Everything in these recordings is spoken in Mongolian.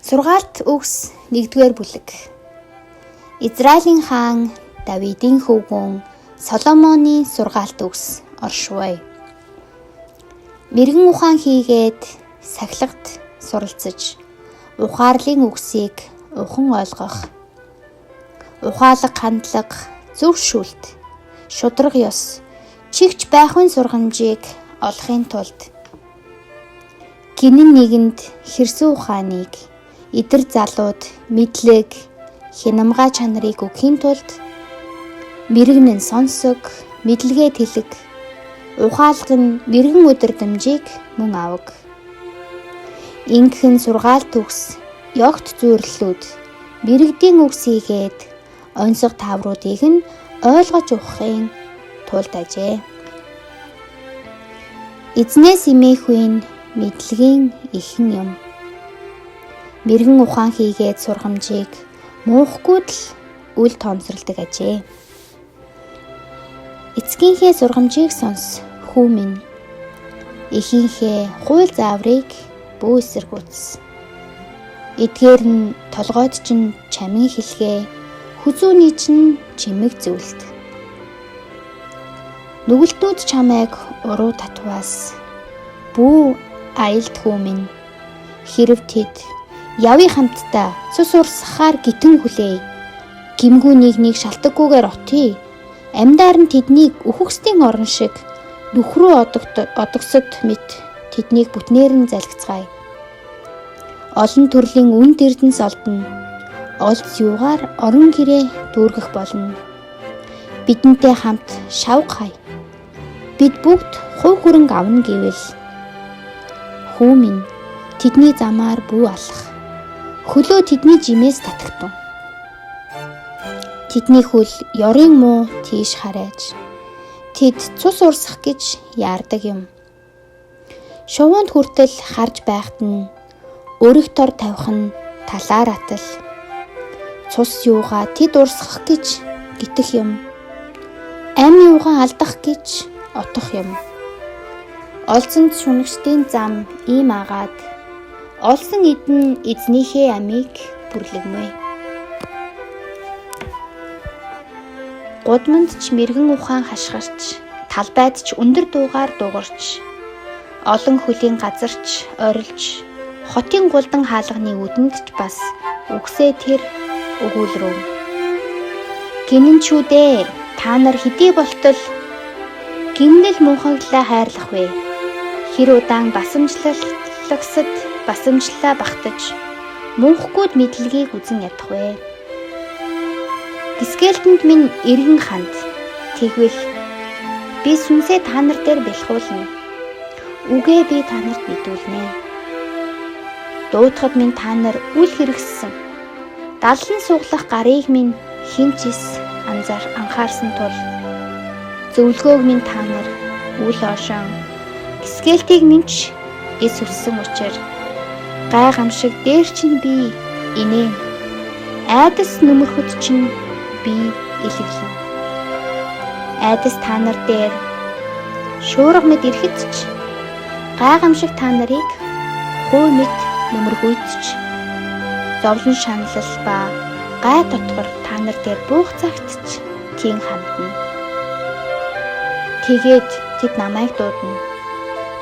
Сургаалт үгс 1-р бүлэг. Израилийн хаан Давидын хөвгүүн Соломоны сургаалт үгс оршвой. Мэргэн ухаан хийгээд сахилгад суралцаж, ухаарлын үгсийг ухан ойлгох, ухаалаг хандлага, зөв шүлт, шударга ёс, чигч байхын сургамжийг олохын тулд гинэн нэгэнд хэрсэн ухааныг, эдэр залууд мэдлэг, хянамга чанарыг өгөхийн тулд мэрэгэн нь сонсог, мэдлэгээ тэлэг, ухаалаг нь мэрэгэн удирдамжийг мөн аваг. Ингэхэн сургаалт үгс, ёгт зүйрлэлүүд, мэрэгдийн үгс хийгээд онцгой таавруудыг нь ойлгож ухахын тулд ажээ. Эзнээс эмээхүйн мэдлэгийн ихэн юм. Мэргэн ухаан хийгээд сургамжийг муухгүйд л үл тоомсорлдог ажээ. Эцгийнхээ сургамжийг сонс хүү минь. Эхийнхээ хууль зааврыг бүү эсэргүүц. Эдгээр нь толгойд чинь чамин хэлгээ, хүзүүний чинь чимэг зөвлөлт. Нүгэлтүүд чамайг уруу татваас бүү аялд хүү минь. Хэрв тэд явъя хамтдаа цус урсгахаар гитэн хүлээе. Гэмгүй нийгмийг шалтаггүйгээр отъё. Амьдаар нь тэднийг үхэгсдийн орон шиг нүх рүү одогсод мэт тэднийг бүтнээр нь залгицгаая. Олон төрлийн үнэт эрдэнэс олдоно. Олц юугаар орон гэрээ дүүргэх болно. Бидэнтэй хамт шавга хай. Бид бүгд хувь хөрөнгө авна гэвэл хүү минь тэдний замаар бүү алах. Хөлөө тэдний жимээс татагтун. Тэдний хөл ёрын муу тийш харайж. Тэд цус урсах гэж яардаг юм. Шувуунд хүртэл харж байхад нь өрөх тор тавих нь талаар атал. Цус юугаа тэд урсгах гэж гитэх юм. Ам юугаа алдах гэж отох юм. Олзонд шунагчдын зам ийм агаад олсон эд нь эзнийхээ амийг бүрлэгмээ. Гудамд ч мэргэн ухаан хашгирч, талбайд ч өндөр дуугаар дуугарч, олон хөлийн газарч орилж, хотын гулдан хаалганы үдэнд ч бас үгсээ тэр өгүүлрөв. Гинэнчүүдээ та нар хэдий болтол гимнэл мунхаглаа хайрлах вэ? Хэр удаан басамжлагсад басамжлалаа багтаж, мунхгүйд мэдлэгийг үзэн ядах вэ? Гисгэлтэнд минь эргэн ханд. Тэгвэл би сүнсээ та нар дээр бэлхуулна. Үгээ би та нарт мэдүүлнэ. Дуутахад минь та нар үл хэрэгссэн. Даллан суглах гарыг минь хэн ч ис анхаарсан тул зөвлөгөөг минь та нар үл оошон гисгэлтийг минь ч эс өссөн учир гайхамшиг дээр чинь би инээн айдас нөмөрхөд чинь би илэглэнэ. Айдас та нар дээр шуурга мэд ирэхэд ч гайхамшиг та нарыг хуу мэд нөмөрхүйд ч зовлон шаналл ба гай дотгор та нар дээр буух цагт ч тийм хандна. Тэгээд тэд намайг дуудана.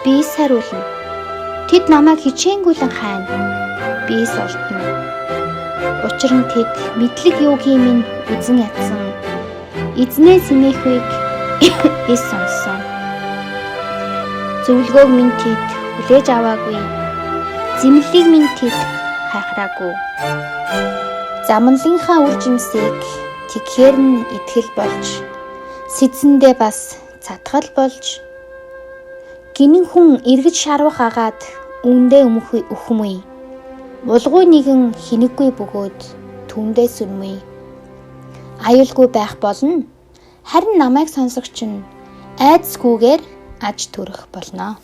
Би эс хариулна. Тэд намайг хичээнгүйлэн хайна. Би эс олдоно. Учир нь тэд мэдлэг юугийн минь үзэн ядсан. Эзнээс эмээхүйг эс сонссон. Зөвлөгөөг минь тэд хүлээж аваагүй. Зэмлэлийг минь тэд хайхраагүй. Замналынхаа үр жимсийг тэгхээр нь итгэл болж, сэдсэндээ бас цатгал болж, гинэн хүн эргэж шарвах агаад үүндээ өхмөй. Булгуй нэгэн хинэггүй бөгөөд түүндээ сүнмүй. Аюулгүй байх болно. Харин намайг сонсогч нь айдасгүйгээр аж төрөх болно.